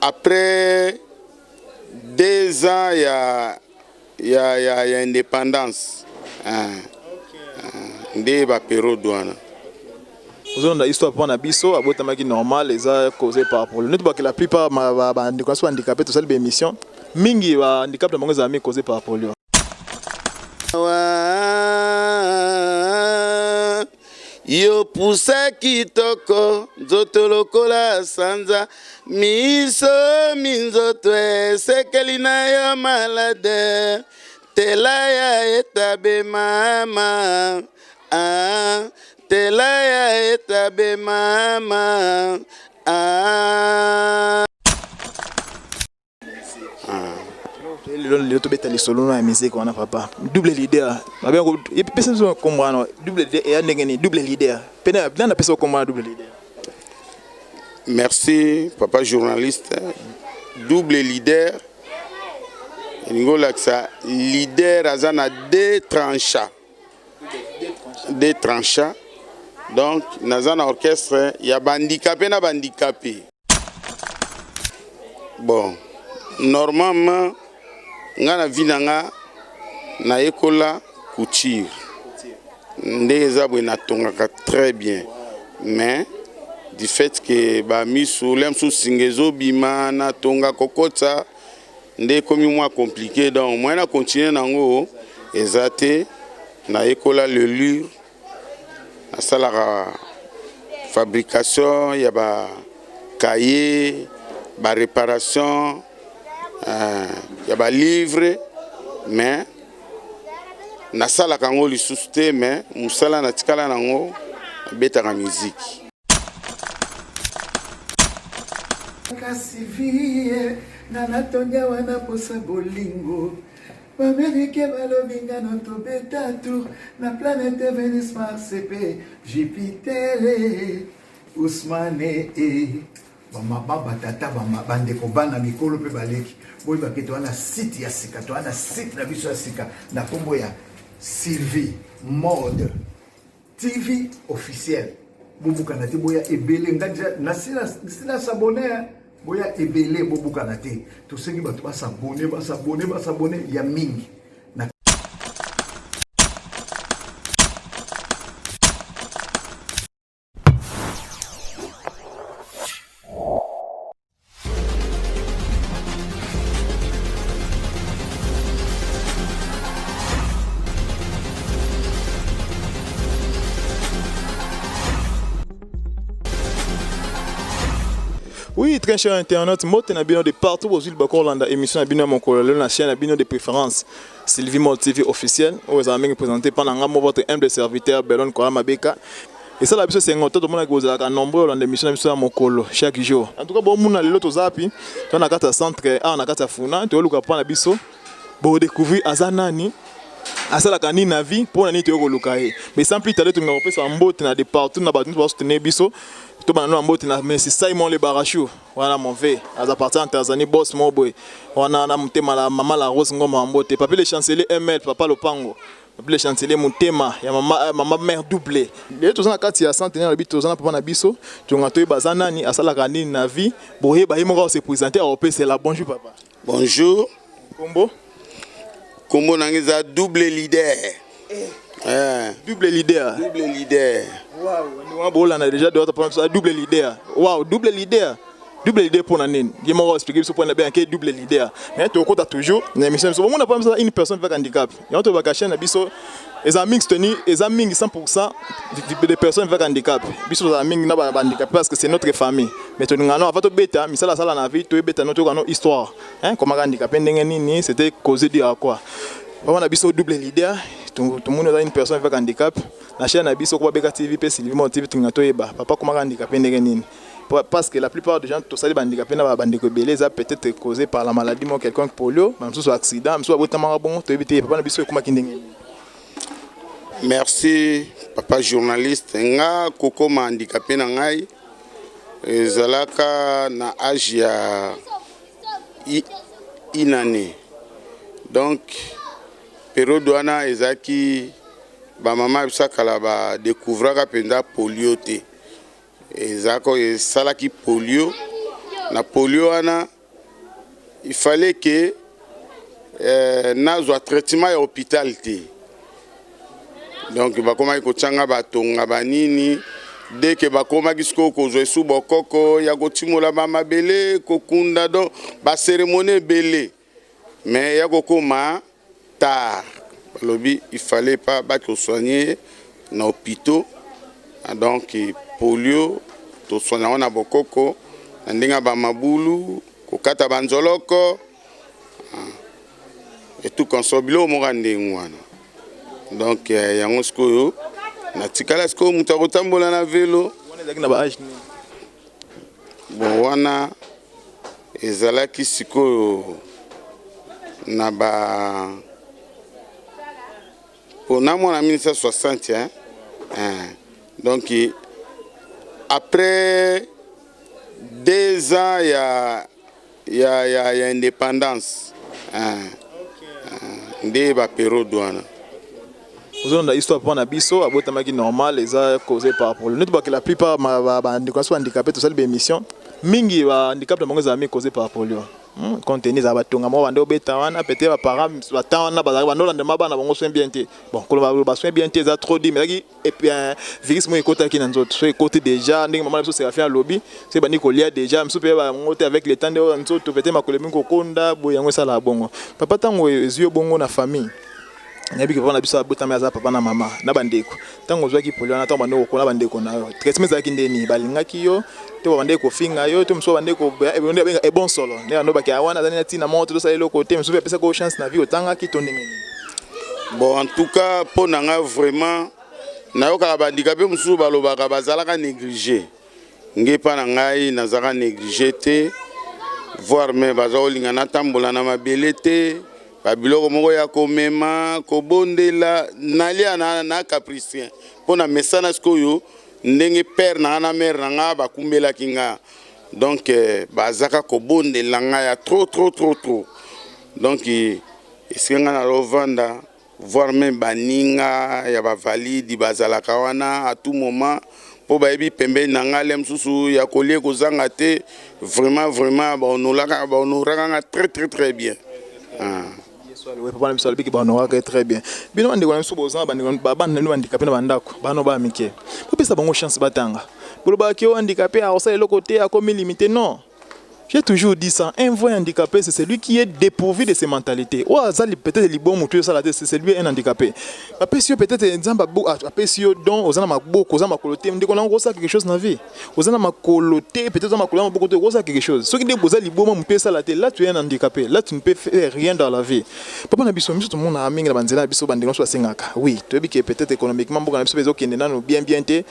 Après 2 ans ya indépendance, ah, ah, nde bapériode wana. Ozolanda histoire mpo na biso, abotamaki normal, eza causé par polio. Neti bake la plupart bandeko nyonso bahandicapé, tosali baémission mingi, bahandicap na bango ezala mingi causé par polio. Wa, yo pusa kitoko, nzoto lokola sanza, miso minzoto esekeli na yo malade tela ya etabe mama, ah, tela ya etabe mama, ah. Lelo lelo tobeta lisolo na ya musique wana. Papa Double Leader, pesa biso kombo wana Double Leader eya ndenge nini? Double Leader mpe nani apesa kombo wana Double Leader? Merci, papa journaliste. Double Leader elingi olakisa leader aza na deux trancha, deux trancha. Donc naza na orchestre ya bahandicapé na bahandicapé. Bon, normalement nga na vie na nga nayekola couture. Ndenge eza boye, natongaka très bien, mais du fait que bamisu le mosusu singa ezobima, natonga kokota nde ekomi mwa compliqué. Donc moyen na continue nango eza te. Nayekola lelure, nasalaka fabrication ya bacahier, baréparation ya balivre, mais nasalaka yango lisusu te. Mais mosala natikala nango, nabetaka miziki. Kasi vie nga natongia wana posa bolingo. Baaméricain balobi nga no tobeta tour na planète Venus, Mars mpe Jupiter. Ousmane e bamama, batata, bandeko, bana, mikolo mpe baleki, boyebake toza na site ya sika. Toza na site na biso ya sika na nkombo ya Sylvie Mode TV officiel. Bobukana te, boya ebele. Nga nasila s'abonner. Boya ebele, bobukana te. Tosengi bato bas'abonner, bas'abonner, bas'abonner ya mingi. Na Oui, très cher internaute, mbote na bino de partout bozwi bakolanda émission na bino ya mokolo lelo na chaîne na bino de préférence, Sylvie Mol TV officiel, oyo ezala mingi présenté par nanga mo, votre humble serviteur Belon Kola Mabeka. Esala biso sengo to tomonaki bozalaka nombreux olanda émission na biso ya mokolo chaque jour. En tout cas, bomona lelo toza api to na kati ya centre awa na kati ya Funa, toyoluka mpa na biso bodécouvrir aza nani, asalaka nini na vie, mpo na nini toyei koluka ye. Mais sans plus tarder, tolinga kopesa mbote na de partout na bato nyonso basoutenir biso. Tobanda no na mbote na Messi Simon Le Barachou wana, mon v aza parti en Tanzanie, boss mo boye wana na motema la mama la Rose Ngoma. Mbote papi le chancelier ML, papa Lopango, papi le chancelier, motema ya mama, mama mère double. Lelo toza na kati ya centre na lobi, toza na papa na biso. Tonga toyeba aza nani, asalaka nini na vie. Boyeba ye moko ase présenter, aopesela. Bonjour papa. Bonjour. Kombo? Kombo na nga eza Double Leader, eh. Double Leader. Double Leader. Wow, bolanda déjà de wata Double Leader. Wow, Double Leader, Double Leader mpona nini? Ye moko explique biso mpona benga ke Double Leader. Mais tokota toujours na émission biso, bomona mpo une personne avec handicap. Yango tobaka chaîne na biso eza mixte, ni eza mingi 100% de personnes avec handicap. Biso tozala mingi na bahandicapé parce que c'est notre famille. Mais tolinga no avant tobeta misala asala na vie, toyebeta no, toyoka no histoire, hein, komaka handicapé ndenge nini, c'était causé dû à quoi. Papa na biso Double Leader, tomoni oza une personne avec handicap na chaîne na biso ko babeka TV mpe Sylvie Mo TV. Tolinga toyeba papa komaka handicapé ndenge nini, parce que la plupart des gens tosali bahandicapé na bandeko ebele eza peut-être causé par la maladie mo quelconque, polio, bamosusu accident, mosusu babotamaka bongo. Toyebi te papa na biso ekomaki ndenge nini. Merci, papa journaliste. Nga kokoma handicapé na ngai ezalaka na age ya une année. Donc période wana ezalaki bamama biso akala badécouvraka mpenza polio te. Ezalaka oyo esalaki polio. Na polio wana Il fallait que nazwa traitement ya hôpital te. Donc bakomaki kotia nga batonga banini. Dès que bakomaki sikoyo kozwa esu bokoko ya kotimola bamabele, kokunda, donc bacérémonie ebele, mais ya kokoma tard, balobi il fallait pas bakosoigne na hôpitaux. Donc polio tosoigne yango na bokoko, na ndenge ya bamabulu, kokata banzoloko et tout consort, biloko moko ya ndenge wana. Donc yango sikoyo natikala sikoyo moto akotambola na vélo. Wana ezalaki na baâge nini? Bon, wana ezalaki sikoyo na ba po na mwana 1960, hein? Hein. Donc après 2 ans ya indépendance, hein? Hein. Nde bapériode wana. Ozolanda histoire mpo na biso, abotamaki normal, eza causé par polio. Neti bake la plupart bandeko na biso bahandicapé, tosali baémission mingi, bahandicap na bango ezala mingi causé par polio. Compte tenu ezala batonga moko bande obeta wana, peut-être baparent batan wana bazalaki bande olandema bana bango soin bien te. Bon, koloba basoin bien te eza trop dit, mais ezalaki virus moko ekotaki na nzoto. So ekoti déjà, ndenge mama na biso Séraphin alobi, so ebandi kolia déjà, mosusu mpe bango te. Avec le temps nde oyo nzoto peut-être makolo mingi kokonda boye, yango esalaka bongo. Papa, ntango ezwi yo bongo na famille, nayebi ke papa na biso abotami aza papa na mama na bandeko. Ntango ozwaki polio wana, ntango bandeko kokola, bandeko na yo, traitement ezalaki ndeni? Balingaki yo to babandeki kofinga yo to mosusu babandeki babenga ebon solo nde bando bake wana azali na ntina moko te, tosala eloko te, mosusu mpe apesaki yo chance na vie, otangaki to ndenge nini? Bon, en tout cas mpo na nga vraiment, nayokaka bahandicapé mosusu balobaka bazalaka négligé. Nge mpa na ngai nazalaka négligé te, voire même baza kolinga natambola na mabele te, babiloko moko ya komema, kobondela, nalia na capricien mpo na mesana. Sikoyo ndenge père na nga na mère na nga bakumbelaki nga, donc bazaka kobondela nga ya trop trop trop trop. Donc esika nga nalovanda, voire même baninga ya bavalide bazalaka wana à tout moment mpo bayebi pembeni na ngai, le mosusu ya kolia kozanga te. Vraiment vraiment bahonoraka nga très très très bien, ah. Papa na biso alobiki bahonoraka très bien bino bandeko na biso. Boza bana na bino bahandicapé na bandako, bana baya mike, bopesa bango chance batanga. Bolobaki oyo handicapé akosala eloko te, akomi limité. Non, j'ai toujours dit ça. Un vrai handicapé, c'est celui qui est dépourvu de ses mentalités. Ou azali peut-être libon mutu osala te, c'est celui un handicapé. Apesi yo peut-être Nzambe apesi yo don, oza na maboko, oza makolo te, ndeko nango osala quelque chose na vie. Oza na makolo te, peut-être oza makolo na maboko te, osala quelque chose. Soki nde boza liboma mutu esala te, là tu es un handicapé. Là tu ne peux faire rien dans la vie. Papa na biso, biso tomona mingi na banzela na biso bandeko nyonso basengaka. Oui, toyebi ke peut-être économiquement mboka na biso ezokende nano bien bien te.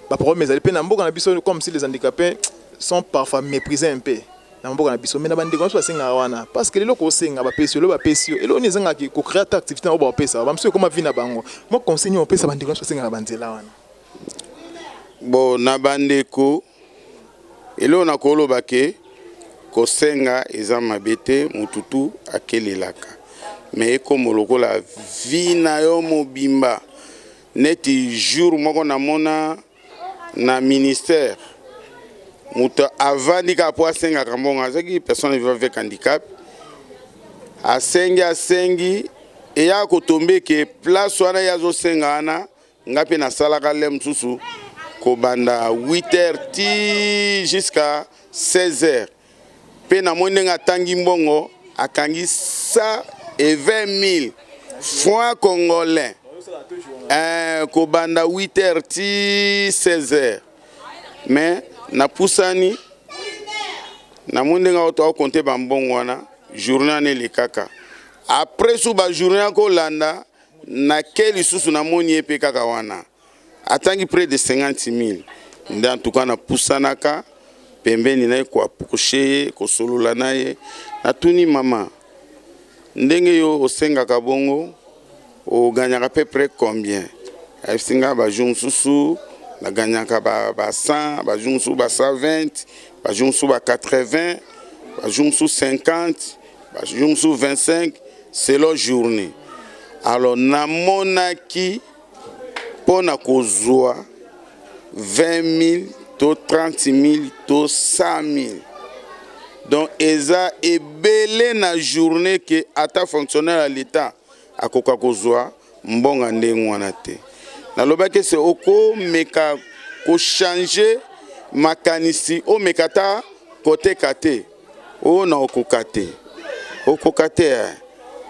Baproblème ezali mpe na mboka na biso, comme si les handicapés sont parfois méprisés un peu na mboka na biso. Mais na bandeko nyonso basengaka wana, parce que lelo kosenga bapesi yo, lelo bapesi yo eloko nini ezangaki kocréer ata activité na oyo bapesa bamosusu ekoma vie na bango. Mwa conseil nini opesa bandeko nyonso basengaka banzela wana? Bon, na bandeko, eloko na koloba ke kosenga eza mabe te, motutu akelelaka, mais ekoma lokola vie na yo mobimba. Neti jour moko namona na ministère, moto avandi kaka mpo asengaka mbongo, azalaki personne vivant avec handicap. Asengi, asengi, eya kotombe ke place wana ye azosenga wana, nga mpe nasalaka le mosusu kobanda 8 heures ti jusqu'à 16 heures. Mpe namoni ndenge atangi mbongo, akangi 120 000 francs congolais, kobanda 8 heures ti 16 heures. Mais napusani, namoni ndenge aoto aokonte bambongo wana, journée wana elekaka. Après su bajournée ya kolanda, nake lisusu, namoni ye mpe kaka wana atangi près de 50 000. Nde en tout cas napusanaka pembeni na ye, koapproche ye, kosolola na ye. Natuni: "Mama, ndenge yo osengaka bongo, oganyaka peu près combien?" Ayebisi nga: "Bajour mosusu naganyaka ba 100, bajour mosusu ba 120, bajour mosusu ba 80, bajour mosusu 50, bajour mosusu 25, selon journée." Alors namonaki mpo na kozwa 20 000 to 30 000 to 100 000. Donc eza ebele na journée ke ata fonctionnaire ya l'Etat akoka kozwa mbongo ndenge wana te. Nalobaki se okomeka kochanger makanisi, omeka ata koteka te, oyo na okoka te, okoka te.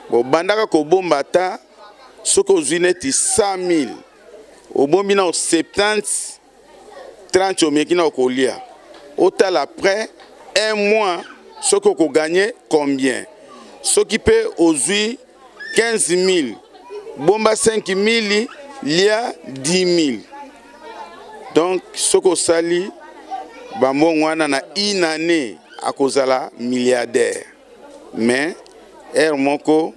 Bobandaka kobomba, ata soki ozwi neti 100 000, obombi na 70, 30, omeki na okolia, otala après un mois soki okogagner combien. Soki mpe ozwi 15 000, bomba 5 000, lia 10 000. Donc soki osali bambongo wana na une année, akozala milliardaire. Mais heure moko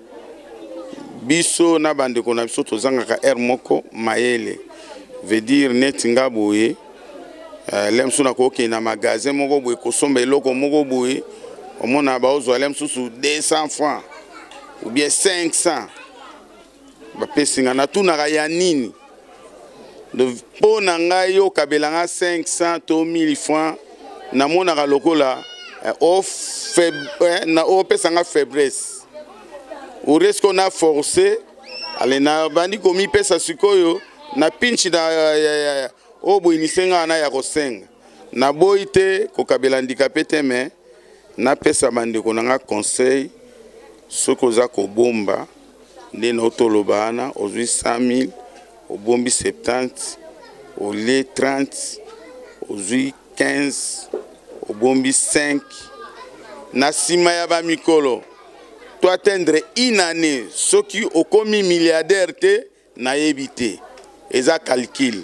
biso na bandeko na biso tozangaka heure moko mayele. Veut dire neti nga boye, le mosusu nakokende na magasin moko boye kosomba eloko moko boye, omona baozwa le mosusu 200 francs ou bien 500, bapesi nga, natunaka ya nini. Mpo na ngai okabela nga 500 to 1000 francs, namonaka lokola opesa nga faiblesse, o risque na force. Ale nabandi komipesa sikoyo na pinchi na oyo boyinise ngai na ya kosenga. Naboyi te kokabela handicapé te, mais napesa bandeko na nga conseil: soki oza kobomba nde na otoloba wana, ozwi 100 000, obombi 70, olie 30, ozwi 15, obombi 5, na nsima ya bamikolo to atteindre une année, soki okomi milliardaire te, nayebi te, eza calcul.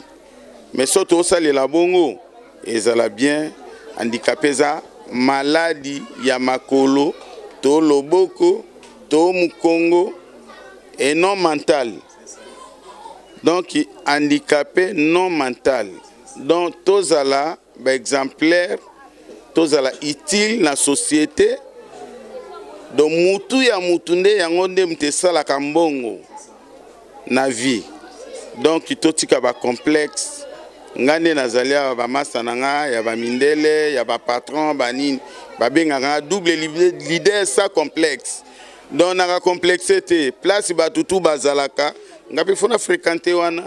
Mais so tosalela bongo, ezala bien. Handicapé eza maladi ya makolo to loboko to mokongo et non mental. Donc handicapé non mental. Donc tozala baexemplaire, tozala utile na société. Donc mutu ya mutu nde yango nde mutu esalaka mbongo na vie. Donc totika bacomplexe. Ngai nde nazali awa, bamasa na nga ya bamindele, ya bapatron banini, babengaka nga double leader sans complexe. Donc naka complexe te. Place bato tu bazalaka, nga mpe faut na fréquente wana.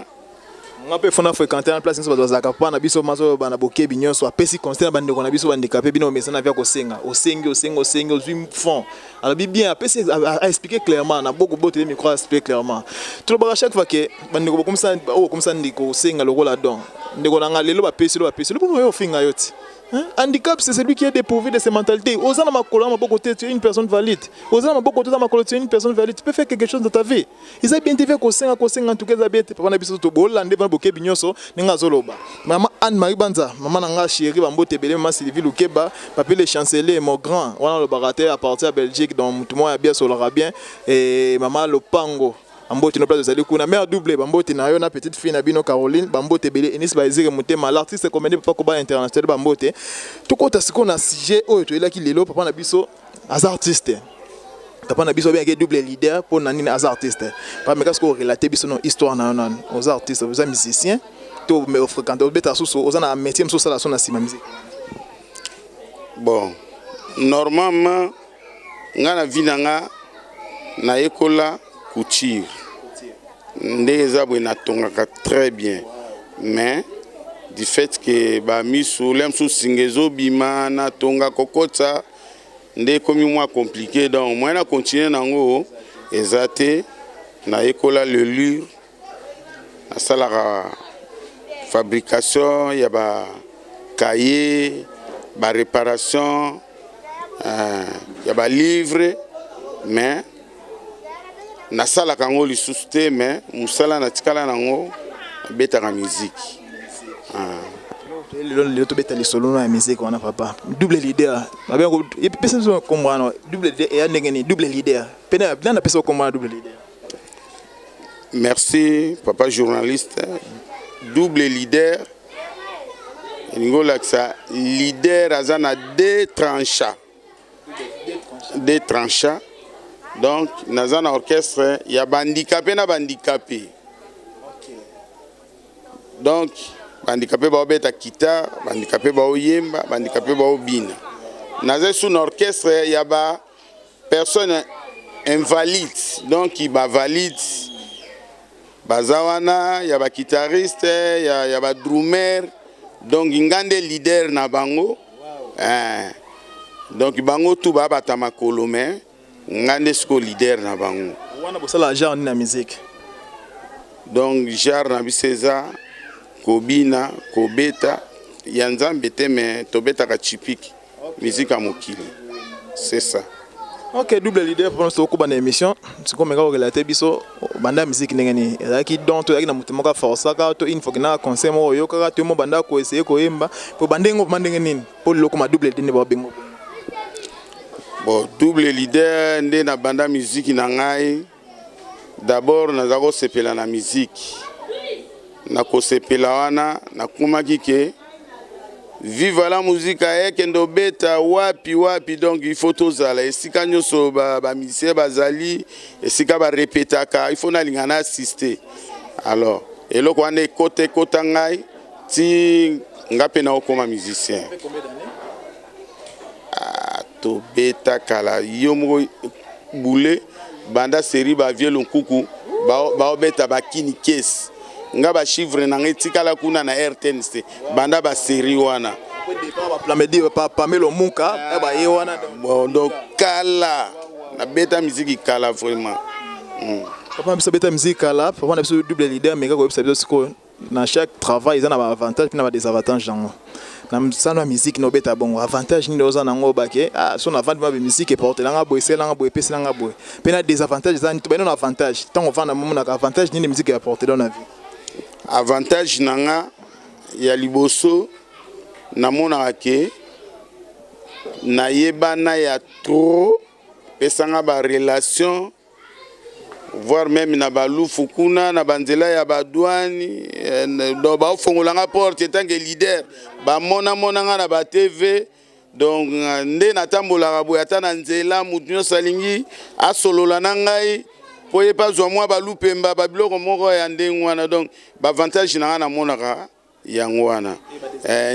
Nga mpe faut na fréquente na place nyonso bato bazalaka. Mpa na biso maso bana bokebi nyonso, apesi conseil na bandeko na biso bandeko mpe bino omesana via kosenga. Osengi, osengi, osengi, ozwi fond. Alobi bien, apesi aexpliqué clairement na boko botele micro, aexpliqué clairement. Tolobaka chaque fois ke bandeko bokomisa oyo bokomisa ndeko kosenga lokola don. Ndeko na nga, lelo bapesi, lelo bapesi, lopo oyo ofinga yo ti. Hein? Handicap, c'est celui qui est dépourvu de ses mentalités. Oza na makolo na maboko te, tu es une personne valide. Oza na maboko te, makolo, tu es une personne valide. Tu peux faire quelque chose dans ta vie. Eza bien te fe kosenga kosenga. En tout cas eza bien te. Papa na biso, tobolanda bana bokebi nyonso ndenge azoloba. Mama Anne Marie Banza, mama na nga chérie, bambote ebele. Mama Sylvie Lukeba, papi le chancelier, mon grand wana alobaka te à partir ya Belgique. Donc mutu moko ya bien, asolaka bien. Et mama Lopango, bambote no place ozali kuna. Mare double, bambote na yo na petite fille na bino Caroline, bambote ebele. Enis Baezire Motema, l'artiste comédien, papa Koba international, bambote. Tokota sikoyo na sujet oyo toyelaki lelo. Papa na biso aza artiste. Papa na biso abengaki double leader mpo na nini? Aza artiste. Papa, meka sikoyo orelate biso no histoire na yo nanu. Oza artiste, oza musicien to ofréquente, obeta susu, oza na métier mosusu osala so na nsima musique? Bon, normalement nga na vie na nga nayekola couture. Ndenge eza boye, natongaka très bien, mais du fait ke bamisu le mosusu singa ezobima, natonga kokota nde ekomi mwa compliqué. Donc moyen na continue nango eza te. Nayekola lelure, nasalaka fabrication ya bacahier, baréparation ya balivre, mais nasalaka yango lisusu te. Mais mosala natikala nango, nabetaka miziki. Lelo lelo tobeta lisolo na ya musique wana. Papa double leader, pesa biso nkombo wana double leader eya ndenge nini? Double leader pene nani apesa nkombo wana double leader? Merci, papa journaliste. Double leader elingi olakisa leader aza na deux trancha, deux trancha. Donc naza na orchestre ya bahandicapé na bahandicapé. Donc bahandicapé baobeta guitare, bahandicapé baoyemba, bahandicapé baobina. Naza su na orchestre ya ba personne invalide, donc ba valide baza wana, ya ba guitariste, ya ba drummer. Donc nga nde leader na bango. Eh. Donc bango tu babata makolo, mais nga nde sikoyo leader na bango. Wana bosala genre nini na musique? Donc genre na biso eza kobina, kobeta ya Nzambe te, mais tobetaka typique musique ya mokili, c'est ça. Ok, Double Leader, mpona tokoba na émission sikoyo, meka korelater biso banda musique ndenge nini ezalaki. Don to ezalaki na moto moko aforçaka to une fois kendaka concert moko oyokaka to mo banda koessayer koyemba po bandenge oma ndenge nini mpo leloko ma Double Leader nde babengo? Bon, Double Leader nde na banda musique na ngai, d'abord naza kosepela na musique. Na kosepela wana, nakumaki ke viva la musica, ekende obeta wapi wapi. Donc il faut tozala esika nyonso bamusicien ba bazali, esika barepetaka, il faut nalinga na assister. Alors eloko wana ekota ekota ngai ti nga mpe naokóma musicien. Ah, tobeta kala, yo moko bule banda série bavieux Nkuku baobeta bakini kesi, nga bachiffre na ngai etikala kuna na RTNC banda basérie wana. Pamelo Muka baye wana. Bon, donc kala nabeta miziki kala vraiment. Papa na biso abeta miziki kala. Papa na biso Double Leader, meka koyebisa biso sikoyo, na chaque travail eza na baavantage mpe na badésavantage yango. Na mosano ya musique na obeta bongo, avantage nini oza nango bake ah, so na vandi mabe musique eportelanga boye, eselanga boye, epeselanga boye? Mpe na désavantage eza nini? Tobaino na avantage, ntango ovanda momonaka avantage nini musique eapportela na vie? Avantage na nga ya liboso, namonaka ke nayebana ya trop, pesanga barelation, voire même na balufu kuna na banzela ya badwani. Donc baofongolanga porte en tant que leader, bamonamona nga na batv. Donc nde natambolaka boye, ata na nzela, motu nyonso alingi asolola na ngai mpo ye mpe azwa mwa balupemba, babiloko moko ya ndenge wana. Donc baavantage na ngai namonaka yango wana.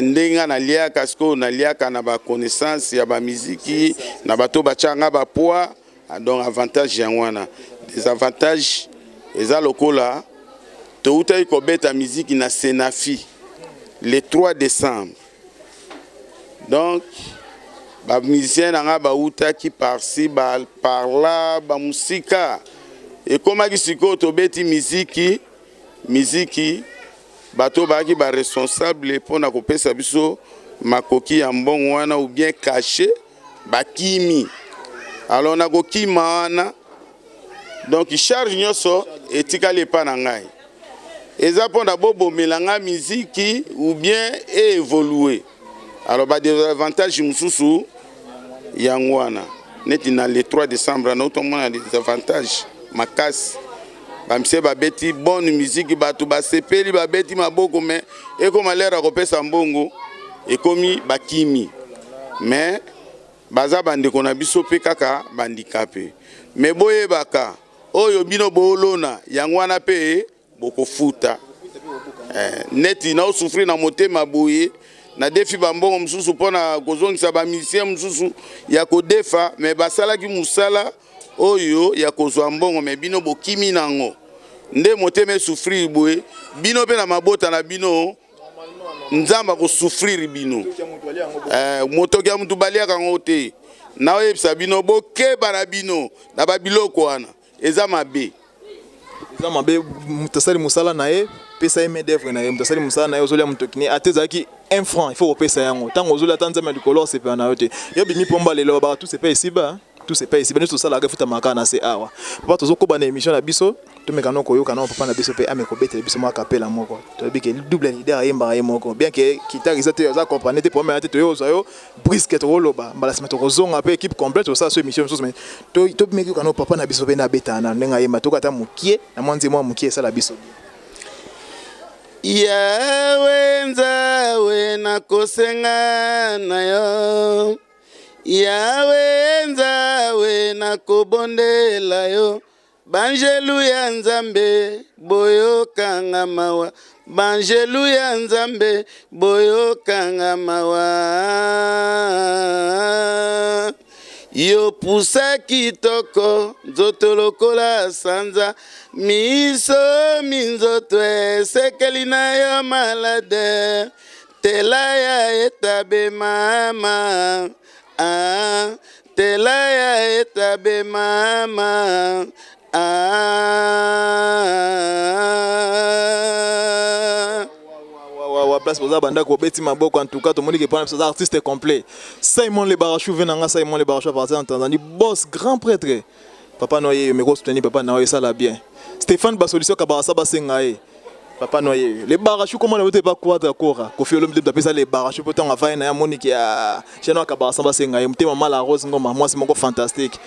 Ndenge nga naliaka sikoyo, naliaka na baconnaissance ya bamiziki na bato batya nga bapoids. Donc avantage yango wana. Désavantage eza lokola toutaki kobeta miziki na Senafi le 3 décembre. Donc bamusicien na nga bautaki par-ci par-là, bamusika ekomaki. Sikoyo tobeti miziki, miziki bato bazalaki baresponsable mpona kopesa biso makoki ya mbongo wana ou bien cachet, bakimi. Alors na kokima wana, donc charge nyonso etikali epa na ngai. Eza mpona bobomela nga miziki ou bien évolue. Alors badésavantage mosusu yango wana. Neti na le 3 décembre, na otomona désavantage makasi. Bamise babeti bonne musique, bato basepeli, babeti maboko, mais ekoma l'heure ya kopesa mbongo, ekomi bakimi. Mais baza bandeko na biso mpe kaka bandikape. Mais boyebaka, oyo bino boolona, yango wana mpe bokofuta. Neti naosouffrir na motema boye, nadefi bambongo mosusu mpona kozongisa bamusicien mosusu ya kodefa, mais basalaki mosala oyo ya kozwa mbongo, mais bino bokimi nango. Nde motema esouffrir boye. Bino mpe na mabota na bino, Nzambe akosouffrir bino. Motoki ya mutu baliaka yango te. Naoyebisa bino, bokeba na bino na babiloko wana, eza mabe. Eza mabe. Moto asali mosala na ye, pesa ye main d'œuvre na ye. Moto asali mosala na ye, ozolia motoki ne, ate ezalaki 1 franc, il faut kopesa yango. Ntango ozolia, ata Nzambe ya likolo osepela na yo te. Yo bimi pomba lelo, babaka tout sepa esiba, tout sepa esiba. Nyonso tosalaka efutamaka na se awa. Papa, tozokoba na émission na biso. Tomeka no koyoka nao papa na biso mpe ame kobetela biso mwa kapela moko. Toyebi ke Double Leader ayembaka ye moko, bien ke guitare eza te, aza comprendre te problème ya te. Toye kozwa yo brusque, tokoloba mbala nsima tokozonga mpe équipe complète, tosala so émission mosusu. Mais tomeki yoka no papa na biso mpe nde abetaka na ndenge ayemba. Toka ata mokie na mwa nzembo ya mokie, esala biso bien. Yawe Nzawe, nakosenga na yo. Yawe Nzawe, nakobondela yo. Banjelu ya Nzambe, boyokanga mawa. Banjelu ya Nzambe, boyokanga mawa. Opusa kitoko nzoto lokola sanza miso minzoto esekeli na yo malade tela ya etabe mama ah, tela ya etabe mama ah. Wa place boza bandako bobeti maboko. En tout cas, tomoni ke mpona biso aza artiste complet. Simon Le Barachou ve na nga, Simon Le Barachou apartir en Tanzanie, boss grand prêtre, papa no ye meko soutenir papa na yo, esala bien. Stéphane Basolution Kabarasa basenga ye papa no ye Le Barachou comment na yote pa quadra kora Kofi Olomide apesa Le Barachou po ntango avai na ye amoniki ya jeune wa Kabarasa basenga ye motema mala Rose Ngoma, mwasi moko fantastique.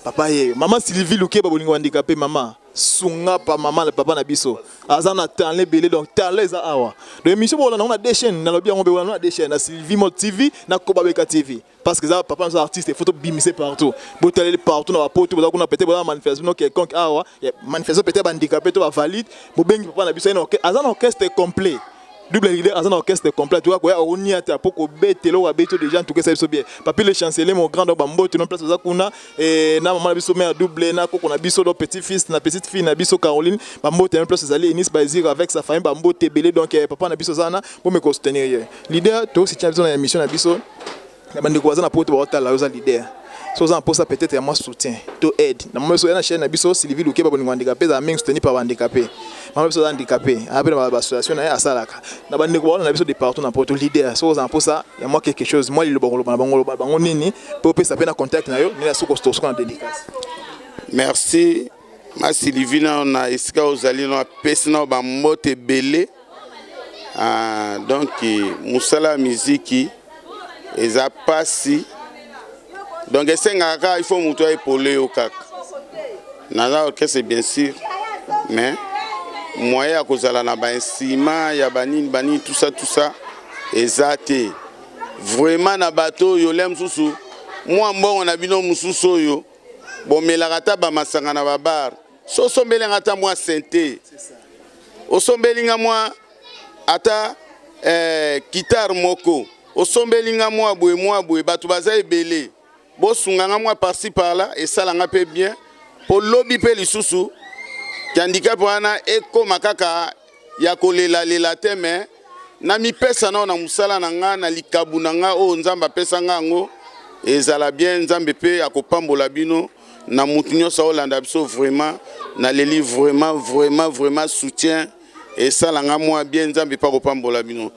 Papa ye mama Sylvie Lukeba, bolingo handicapé, mama sunga pa mama papa na biso aza na talent ebele. Donc talent eza awa. Donc émission bolanda yango na deux chaînes, nalobi yango, bolanda na deux chaînes, na Sylvie Mode TV, na Koba Beka TV, parce que eza papa na biso artiste, faut tobimise partout, botaleli partout na bapoto boza kuna. Peut-être boza na manifestation no quelconque awa, manifestation peut-être bahandicapé to bavalide, bobengi papa na biso. Aza na orchestre complet, double leader, aza na orchestre complet. Tuka koya okoniata po kobetela oyo abeti déjà. En tout cas, esa biso bien. Papi le chancelier, mon grand, donc bambote no place oza kuna na mama na biso mère double, na koko na biso, donc petit fils na petite fille na biso Caroline, bambote na place ezali. Enis Bazir avec sa famille, bambote ebele. Donc papa na biso aza wana, bomeka kosoutenir ye. Leader, tosoutien biso na émission na biso na bandeko baza na poto baotala yo. Oza leader, so oza na mposa peut-être ya mwa soutien to aide na mama biso ya na chaîne na biso Sylvie Lukeba, bolingo handicapé ezala mingi soutenu par bahandicapé. Mama biso aza handicapé, aya mpe na baassociation na ye asalaka na bandeko baona na biso de partout na poto. Leader, so oza na mposa ya mwa quelque chose, mwa liloba koloba na bango, oloba bango nini mpe opesa mpe na contact na yo nini asuki tosuka na dédicace? Merci ma Sylvie, na esika ozali no apesi nao bambote ebele. Ah, donc mosala ya miziki eza pasi, donc esengaka kaka il faut moto aepole yo. Kaka naza orchestre, bien sûr, mais moyen ya kozala na bainstrument ya banini banini, tout ça, tout ça eza te. Vraiment, na bato oyo le mosusu mwa mbongo na bino mosusu oyo bomelaka ata bamasanga na babar, so osombelinga ata mwa synthé, osombelinga mwa ata guitare moko, osombelinga mwa boye mwa boye, bato baza ebele, bosunganga mwa par-ci par-là, esalanga mpe bien mpo lobi mpe lisusu handicap wana ekóma kaka ya kolelalela te. Me na mipesa nao na mosala na nga, na likabu na nga oyo Nzambe apesa nga yango, ezala bien. Nzambe mpe akopambola bino na mutu nyonso aolanda biso. Vraiment naleli, vraiment, vraiment, vraiment, soutien esalanga mwa bien. Nzambe mpe akopambola bino.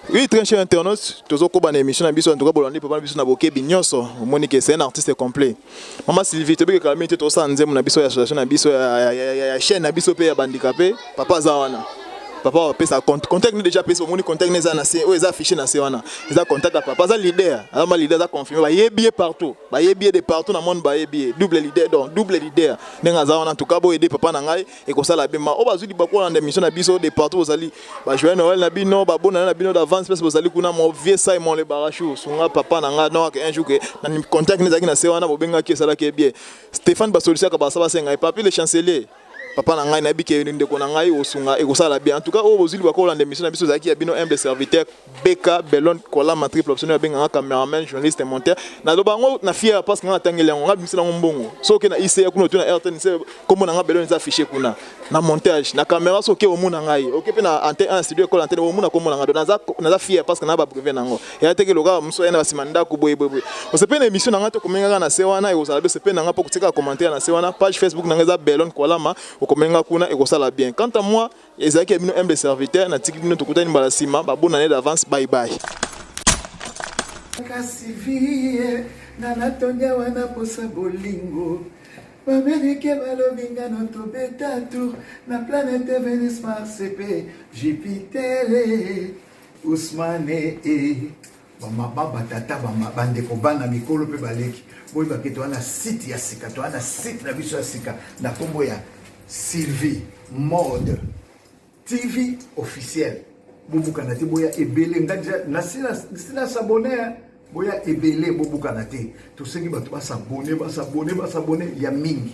Oui, très cher internaute, tozokoba na émission na biso. En tout cas, bolandi papa na biso na bokebi nyonso, omoni ke c'est un artiste complet. Mama Sylvie, tobiki kala mingi te, tosala nzembo na biso ya association na biso ya chaîne na biso mpe ya bandicapé. Papa aza wana, papa apesa contact ni déjà apesi. Omoni contact ni eza na se oyo eza affiché na se wana, eza contact ya papa. Aza leader, aza ma leader, aza confirmé, bayebi ye partout, bayebi ye de partout na monde, bayebi ye double leader. Donc double leader ndenge aza wana, en tout cas boyede papa na ngai, ekosala be ma oyo bazwi libaku kolanda émission na biso de partout bozali. Bajoyeux Noël na bino, babonane na bino d'avance place bozali kuna. Mon vieux Simon Le Barachou, sunga papa na ngai. Donc un jour ke na contact ezalaki na se wana, bobengaki, esalaki bien. Stéphane Basolution basa basenga ye papi le chancelier, papa na ngai, nayebi ke ndeko na ngai osunga, ekosala bien. En tout cas, oyo bozwi libaku kolanda émission na biso, ezalaki ya bino humble serviteur Beka Belon Kolama, triple option oyo abengaka cameraman, journaliste, monteur. Naloba yango na fier parce que nga natangeli yango, nga bimisela yango mbongo. Soki oke na ICA kuna, otu na RTNC, kombo na nga Belon eza affiché kuna na montage, na caméra. Soki oke, omona ngai. Oke mpe na antenne, un studio école antenne, omona kombo na ngai. Donc naza fier parce que na babrevet nango eya teke loka mosu aya na basima ndako boye boye boye. Osepe na émission na ngai to komengaka na se wana, ekozala bien. Osepe na ngai mpo kotikaka commentaire na se wana. Page Facebook na ngai eza Belon Kolama, okomenga kuna, ekosala bien. Quant à moi, ezalaki ya bino humble serviteur, natiki bino, tokutani mbala nsima. Babonne année d'avance, bye bye. Kasi vie nga natondi awa na posa bolingo. Bamerike balobi nga no tobeta tour na planète Venus, Mars mpe Jupiter. Ousmane e bamama, batata, bandeko, bana, mikolo mpe baleki, boyebake toza na site ya sika, toza na site na biso ya sika na nkombo ya Sylvie Mode TV officiel. Bobukana te, boya ebele. Nga déjà nasi nas'abonner. Boya ebele, bobukana te. Tosengi bato bas'abonner, bas'abonner, bas'abonner ya mingi.